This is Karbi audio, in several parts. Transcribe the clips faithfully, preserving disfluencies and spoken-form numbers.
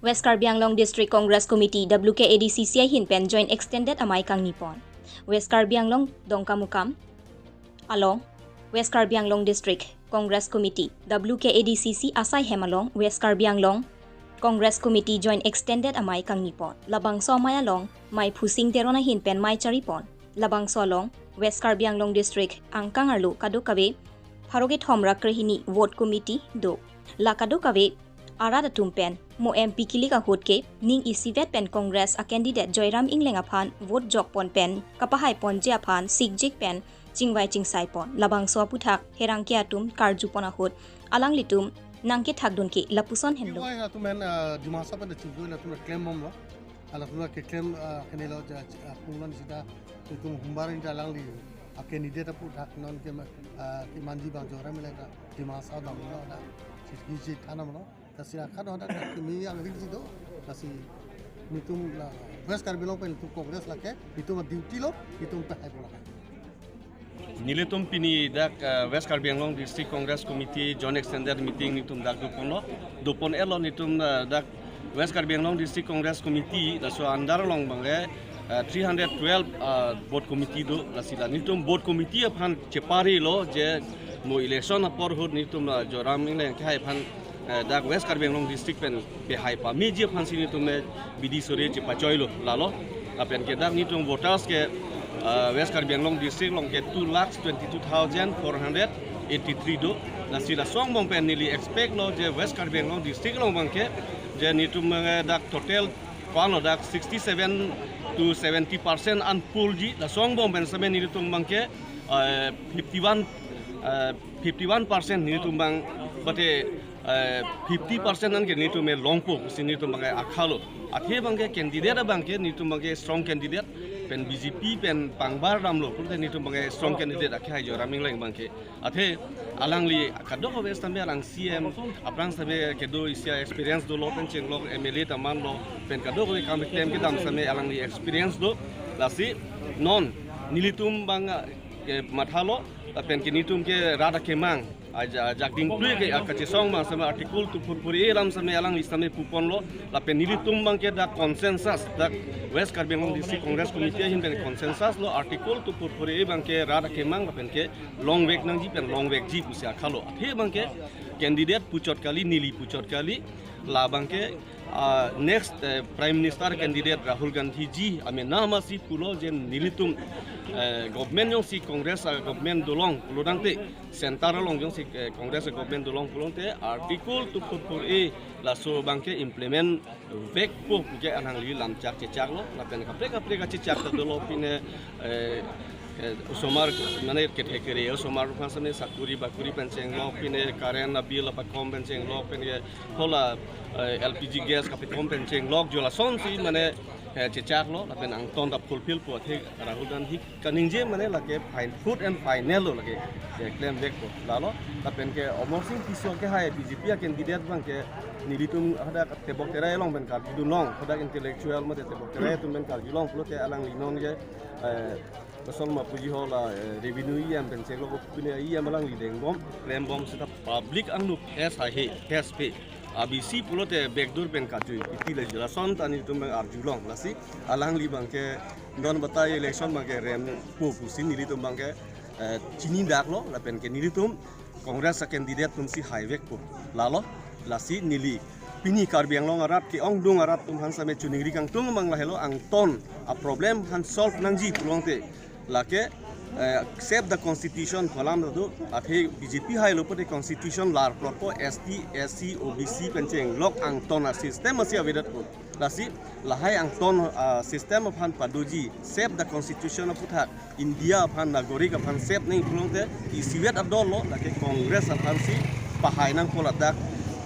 West Karbi Anglong District Congress Committee, W K A D C C ahin pen joint extended amei kangni pon. West Karbi Anglong Dongkamukam along West Karbi Anglong District Congress Committee, W K A D C C asai hem along West Karbi Anglong Congress Committee joint extended amei kangni pon. Labangso amei along Mei Phusing Teron ahin pen mei chari pon. Labangso along West Karbi Anglong District angkang arlo kadokave pharo kethom ra krehini vote committee do. La kadokave arat atum pen mo M P kilik ahut ke ning isivet pen Congress a candidate Joyram Engleng aphan vote jok pon pen kapahai ponji aphan sikjik pen chingvai chingsai pon. Labangso aputhak herangke atum karju pon ahut alanglitum nangkethak dun ke lapuson henlo. Wai atum en, ah, Dimasa pen chingvai atum klem bomlo. Ala atum ke klem, ah, kenelo ja, ah, pungnon sida itum humbar inta alangli a candidate aputhak non ke, ah, kemanji abang Joyram Engleng ta Dimasa damlo da. Sisi thanamlo. Lasi akhado hadak kimi ang ring si do. Lasi nelitum la West Karbi Anglong pen nelitum Congress lake, nelitum duty lo, nelitum pehai bola. Nelitum pini dak, eh, West Karbi Anglong District Congress Committee Joint Extended Meeting nelitum dak dopon lo. Dopon elo nelitum, eh, dak West Karbi Anglong District Congress Committee laso under along abang ke, eh, three hundred twelve, eh, board committee do. Lasi la nelitum board committee aphan cheparilo je mo election apor ahut nelitum la Joyram Engleng kehai aphan, eh, dak West Karbi Anglong District pen pehai pameji aphan si nelitum, eh, bidi sore chepachoilo lalo. Lapen ke dak nelitum voters ke, eh, West Karbi Anglong District along ke two lakhs twenty-two thousand four hundred eighty-three do. Lasi laso angbong pen neli expect lo je West Karbi Anglong District along abang ke je nelitum, eh, dak total ko-an lo dak sixty-seven to seventy percent an poll ji. Laso angbong pen same nelitum abang ke, eh, fifty-one, eh, fifty-one percent nelitum abang bate, eh, fifty percent an ke nelitum longpo pusi nelitum abang ke akhalo. Athe abang ke candidate abang ke nelitum abang ke strong candidate pen B J P pen pangbar damlo pulote nelitum abang ke strong candidate akhai Joyram Engleng abang ke. Athe alangli kadokave sitame alang C M, aphrang sitame kedo isi a-experience dolo pen chenglok M L A ta manlo pen kadokave kam klem kedam sitame alangli experience do. Lasi non nelitum abang, eh, mathalo lapen ke nelitum ke rat akemang aja, ajak dingtui ke kachesong abang sitame Article two four four A alam sitame alangli sitame puponlo lapen nelitum abang ke dak consensus dak West Karbi Anglong District Congress Committee ahin pen consensus lo Article two four four A abang ke rat akemang lapen ke longvek nangji pen longvekji pusi akhalo. Athe abang ke candidate puchot kali, neli puchot kali, la abang ke, ah, next, eh, Prime Minister candidate Rahul Gandhi ji amena masi pulo je nelitum, eh, government jongsi Congress, ah, government dolong pulo tangte center along jongsi, eh, Congress government dolong pulote Article two four four A laso abang ke implement vekpo puke alangli lamchak chechaklo, lapen kaprek kaprek kachechak ta dolo pine, eh, eh, osomar mane kethe kere osomar aphan sitame sakuri bakuri pen chenglok pine current a bill apakom pen chenglok pine hola, eh, L P G gas kapakom pen chenglok jo lasonsi mane, eh, chechaklo lapen angton ta fulfill po athe Rahul Gandhi kaningje mane lake fine, fourth and final lo lake, eh, klemvekpo lalo. Lapen ke Amarsing Tisso kehai B J P a candidate abang ke nelitum hadak tebok terai along pen karjudun long, hadak intellectual mate tebok terai atum pen karjulong pulote alangli non ke, eh, kosonma puji hola, eh, revenue E M pen chenglok pine E M alangli dengbom klembom seta public angno face ahe, face pe. A B C pulote backdoor pen kachui, iti le lason ta nelitum abang arjulong. Lasi alangli abang ke non batai election abang ke rempo pusi nelitum abang ke, eh, chinidaklo lapen ke nelitum Congress a candidate atumsi haivekpo lalo. Lasi neli pini Karbi Anglong arat ke-ongdung arat atum aphan sitame choningri kangtung abang lahelo, angton a problem aphan solve nangji pulote lake, eh, save the constitution pu alam ta do, athe B J P hailo pulote constitution larplotpo, S T, S C, O B C pen chenglok angton a system asi avedet po. Lasi lahai angton, ah, system aphan padoji save the constitution aputhak India aphan nagorik aphan save nangji pulote isivet adol lo, lake Congress aphansi pahai nangpo ladak,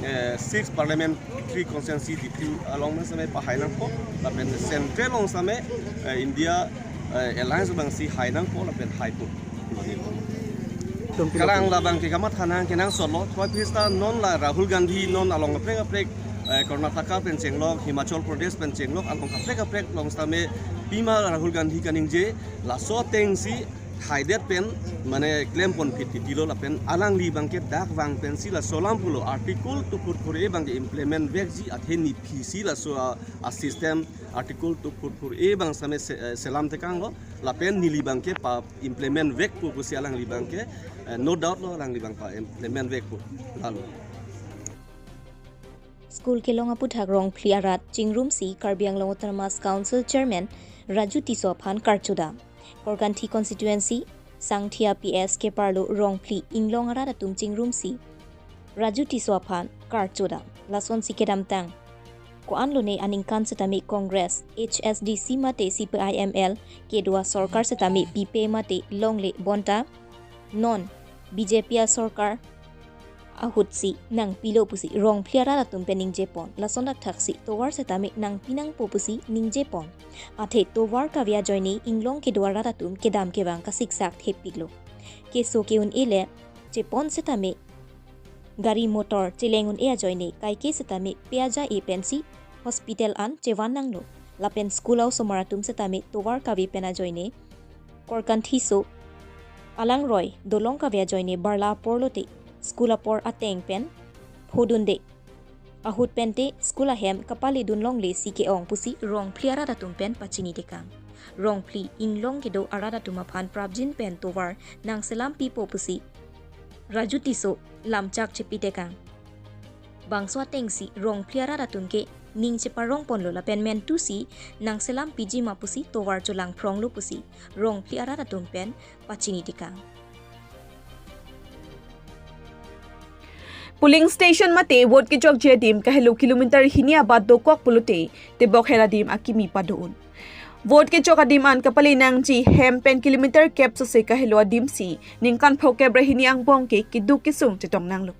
eh, six parliamentary constituency district along pen sitame pahai nangpo lapen central along sitame, eh, India, eh, alliance abangsi hai nangpo lapen haipo. Tum pilo Kalang tum. Labang ke kamatha nang kenangsotlo, koi pista non la Rahul Gandhi non along kaprek kaprek, eh, Karnataka pen chenglok, Himachal Pradesh pen chenglok, along kaprek kaprek along sitame pima Rahul Gandhi kaningje, laso atengsi haidet pen mane klempon phit titilo lapen alangli abangke dak vang pensi laso alam pulo Article two four four A abangke implement vekji athe nephi si laso a, a system Article two four four A abang same se, eh, selam tekanglo lapen neli abangke pa implement vekpo pusi alangli abangke, eh, no doubt lo alangli abang pa implement vekpo lalo. School kelong aputhak Rongphli arat chingrumsi Karbi Anglong Autonomous Council Chairman Raju Tisso aphan karcho dam. Korkanthi constituency Sangthia P S keparlo Rongphli inglong arat atum chingrumsi Raju Tisso aphan karcho dam. Lasonsi kedamtang ko-an lone aningkan setame Congress, H S D C mate C P I M L kedo asorkar setame pipe mate longle bonta non B J P asorkar ahutsi nangpilo pusi Rongphli arat atum pen ningjepon. Lason thakthaksi tovar setame nangpi nangpo pusi ningjepon. Athe tovar kave ajoine inglong kedo arat atum kedam kevang kasiksak thepiklo. Keso ke-un-e le chepon setame gari motor cheleng un-e ajoine kaike setame pe aja-e pensi hospital an chevan nanglo. Lapen school a-osomar atum setame tovar kave pen ajoine Korkanthi so alangroi dolong kave ajoine barla apor lote school apor ateng pen phodunde ahut pente school ahem kapaledun longle si ke-ong pusi Rongphli arat atum pen pachini tekang. Rongphli inglong kedo arat atum aphan prapjin pen tovar nangselam pipo pusi Raju Tisso lamchak chepi tekang. Bangso atengsi Rongphli arat atum ke ning cheparong ponlo lapen mentusi nangselam piji ma pusi tovar cholang phronglo pusi Rongphli arat atum pen pachini tekang. Polling station mate vote kechokji adim kahelo kilometer hini abat dokok pulote tebokhet adim akimi pado-un. Vote kechok adim an kapale nangji hem pen kilometer kep sose kahelo adimsi ningkan phokep ra hini angbong ke keduk kesung chetong nanglo.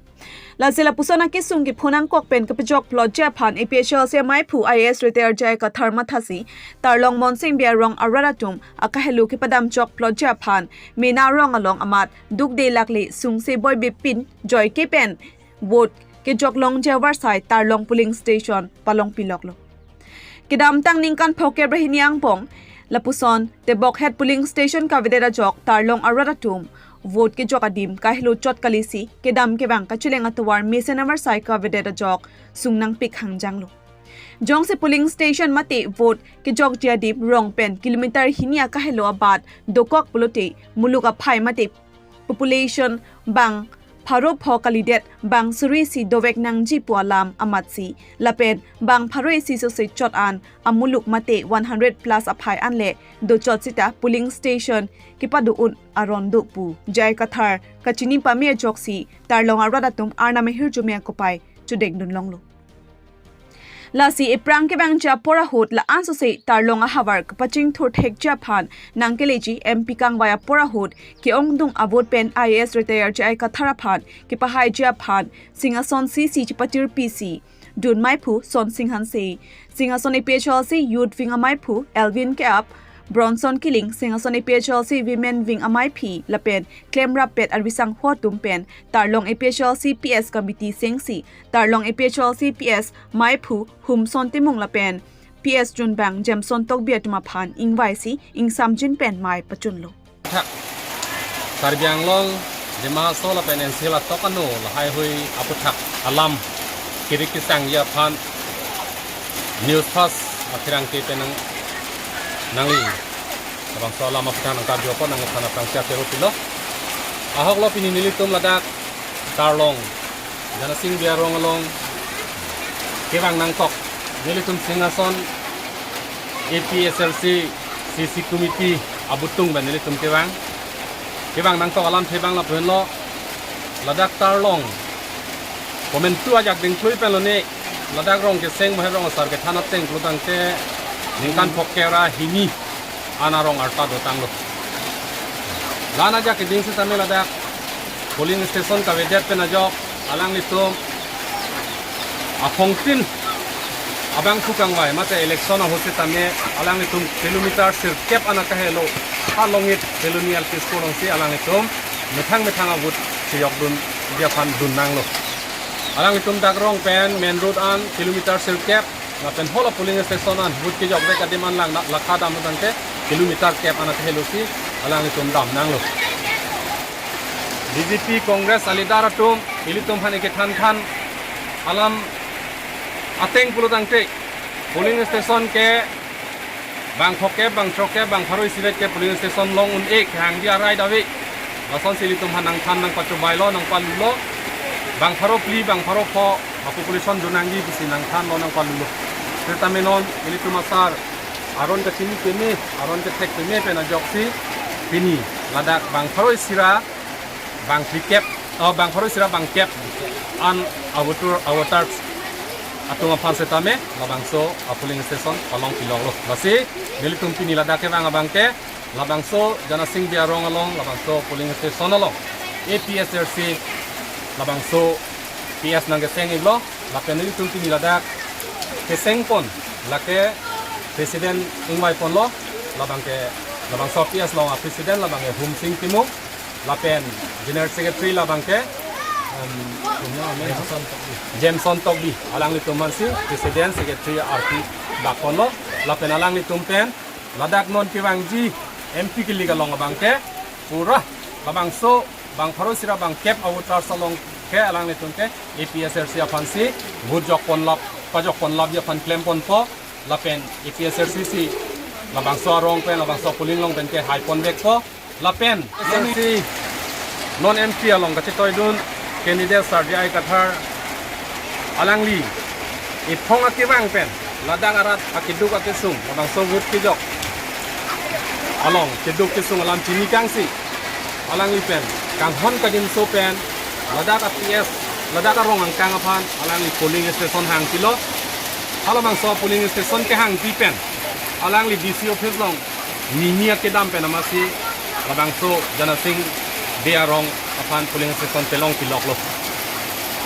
Lasi lapuson akesung kepho nangkok pen kapejok plotji aphan A P H L C amaiphu I A S retired J I Kathar mathasi Tarlong Monsingbi arong arat atum akahelo kepadam chok plotji aphan Mena arong along amat dukde lakle sungse boibe pin joike pen vote kejok longji avarsai Tarlong polling station palong piloklo. Kedamtang ningkan phokep ra hini angbong lapuson tebokhet polling station kavedet ajok Tarlong arat atum vote kejok adim kahelo chot kalisi kedam kevang kacheleng atovar mesen avarsai kavedet ajok sung nangpik hangjanglo. Jongsi polling station mate vote kejokji adim rong pen kilometer hini akahelo abat dokok pulote muluk aphai mate population bang pharo pho kalidet bang suri isi dovek nangji pu alam amatsi lapen bang pharo isi sose chot an amuluk mate one hundred plus aphai anle dochot sita polling station kepado-un aron do pu J I Kathar kachini pame ajoksi Tarlong arat atum Arnam ahirjume akopai chodengdun longlo. Lasi ephrang kevangji apor ahut la-an sose Tarlong ahavar kapachingthur thekji aphan nangkeleji M P kangvai apor ahut ke-ongdung avote pen I A S retired J I Kathar aphan kepahaiji aphan Singhason C C chepatir P C dun maiphu Sonsing Hanse, Singhason A P H L C Youth Wing amaiphu Elvin Keap, Bronson Killing, Singhason A P H L C Women Wing amaiphi lapen klemrappet arisangho atum pen Tarlong A P H L C P S Committee sengsi Tarlong A P H L C P S maiphu Humson Timung lapen P S Junbang Jameson Tokbi atum aphan ingvaisi ingsamjin pen mei pachunlo. Thak Karbi Anglong, Dima Hasao lapen N C Hills atok ano lahaihui aputhak alam kirik kisangji aphan News Fast akhirang ke penang nangli. Labangso alam aputhak nangkarju apot nangphan aphrangsi apero pilo. Ahoklo pini nelitum ladak Tarlong Janasingbi arong along kevang nangkok nelitum Singhason A P H L C C C committee abutung pen nelitum kevang. Kevang nangkok alamthe abang lapuhenlo ladak Tarlong komantu ajak dingklui pen lone ladak rong keseng mohe rong asar kethan ateng klutangte ningkan phokep ra hini an arong arta dotanglo. La-an ajak keding setame ladak polling station kavedet pen ajok alanglitum aphongtin abangphu kangvai mate election ahut setame alanglitum kilometer sirkep an akahelo ha Longit Colony L P School alongsi alanglitum methang methang avote chejokdunji aphan dun nanglo. Alanglitum dak rong pen main road an kilometer sirkep lapen holo polling station an vote kejokvek adim an lang lakha dam tangte kilometer kep an akahelo si alanglitum damnanglo. B J P, Congress a-leader atum ilitum aphan ekethan than alam ateng pulotangte polling station ke bang throkkep, bang throkkep, bang pharo isivet ke polling station long un-e kehangji a-right ave. Lasonsi ilitum aphan nangthan nangpachobailo, nangpalulo. Bang pharo phli, bang pharo pho a-population donangji pusi nangthanlo, nangpalulo. Setame non ilitum asar aron kachini peme, aron kethek peme pen ajoksi pini ladak bang pharo isi ra bang phlikep, oh, bang pharo isi ra bang kep an a-voter, a-voters atum aphan setame labangso a-polling station palong piloklo. Lasi nelitum pini ladak kevang abang ke labangso Janasing Bey arong along labangso polling station along A P S R C labangso P S nangkeseng-iklo, lapen nelitum pini ladak kesengpon, lake president ingvaiponlo, labang ke labangso P S along a-president labang ke Humsing Timung, lapen general secretary labang ke, em, Jameson Tokbi, alanglitum aphansi president secretary arpi bakponlo, lapen alanglitum pen ladak non kevangji M P kilik along abang ke pura labangso bang pharo isi ra bang kep a-voters along ke alanglitum ke A P S R C aphansi vote jokponlap, pajokponlapji aphan klemponpo, lapen A P S R C si labangso arong pen, labangso polling along pen ke haiponvekpo, lapen A P S R C non M P along kachetoidun candidate Sar J I Kathar alangli ephong akevang pen ladak arat akeduk akesung, labangso vote kejok along keduk kesung alam chini kangsi alangli pen kanghon kangjinso pen ladak a-P S, ladak arong angkang aphan alangli polling station hangpilo. Halabangso polling station kehangpi pen alangli D C office along nini akedam pen amatsi labangso Janasing Bey arong aphan polling station pelong piloklo.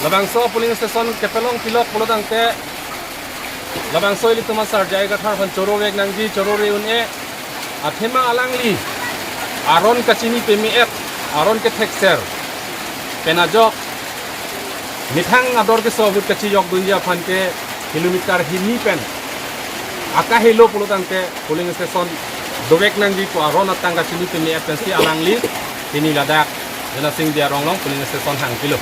Labangso polling station kepelong pilok pulotangte labangso ilitum asar J I Kathar aphan choro vek nangji, choro re un-e. Athema alangli aron kachini peme-et, aron kethekser pen ajok methang ador keso vote kachijokdunji aphan ke kilometer hini pen akahelo pulotangte polling station dovek nangji pu aron atang kachini peme-et pensi alangli pini ladak Janasing Bey arong along polling station hangpilo.